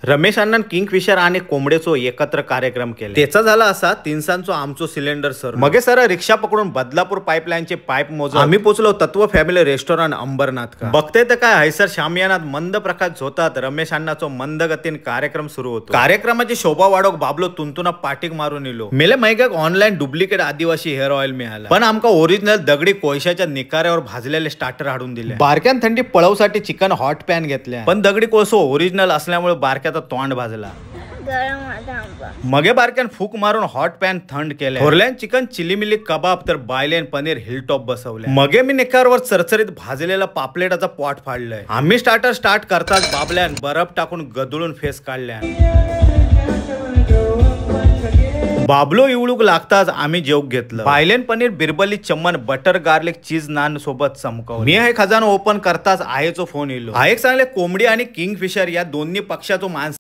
Ramesh अण्णान Kingfisher आणि कोंबडेचो एकत्र कार्यक्रम केला. त्याचा झाला असा तिनसांचो आमचो सिलेंडर सर. मगे सर रिक्षा पकडून बदलापूर पाईपलाईनचे पाईप मोज आम्ही पोचलो तत्व फॅमिली रेस्टॉरंट अंबरनाथ का. बघते तर काय हैसर शामियानात मंद प्रकाश झोतात रमेश अण्णाचो मंद गतीन कार्यक्रम सुरू होतो. कार्यक्रमाची शोभा वाढोक बाबलो तुंतुना पाटीक मारून इलो. मेले मैगाक ऑनलाईन डुप्लिकेट आदिवासी हेअर ऑइल मिळाला, पण आमका ओरिजिनल दगडी कोळशाच्या निकाऱ्यावर भाजलेले स्टार्टर हाडून दिले. बारक्यान थंडी पळवसाठी चिकन हॉट पॅन घेतल्या, पण दगडी कोळसो ओरिजिनल असल्यामुळे बारक्याचा तोंड भाजला. मगे बारक्यान फूक मारून हॉट पॅन थंड केले. थोरल्यान चिकन चिलीमिली कबाब तर बायलेन पनीर हिलटॉप बसवले. मगे मी निकारवर चरचरीत भाजलेला पापलेटाचा पॉट फाडलाय. आम्ही स्टार्टर स्टार्ट करताच बाबल्यान बर्फ टाकून गदळून फेस काढल्या. बाबलो इवळूक लागताच आम्ही जेवक घेतलं. बायलेन पनीर बिरबली चमन बटर गार्लिक चीज नान सोबत चमकवलं. मी हे खजाना ओपन करताच आयेचो फोन इलो. आयेक सांगले कोंबडी आणि किंगफिशर या दोन्ही पक्षाचो मांस